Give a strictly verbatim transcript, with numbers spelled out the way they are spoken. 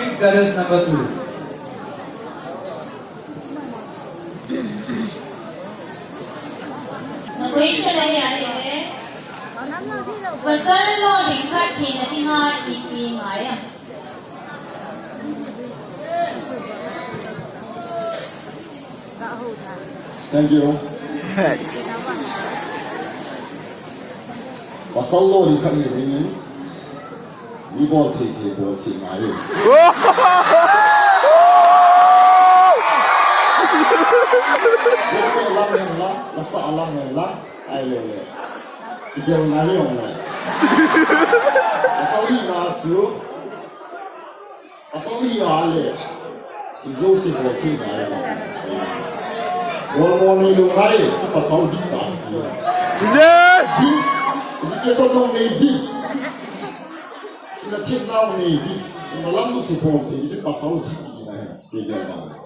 Goddess number two. Na question ahi ahile, pasal lolhing khat thina dinga ipi ngai am? Thank you. Pasal lolhing khat hina dingin, mi bolthei thei bolthei ngai. Lam hen la, lasa lam hen la, ahilou le, igel ngai jong le. Pasal hina chu, pasal hi ahile, ijouse bolthei ngai. Bolmo neilou ngai, chu pasal dih tah. Dih, education jong nei dih. Sina themnau nei dih. Sina lam support thei, chu pasal dih. Igel ngai.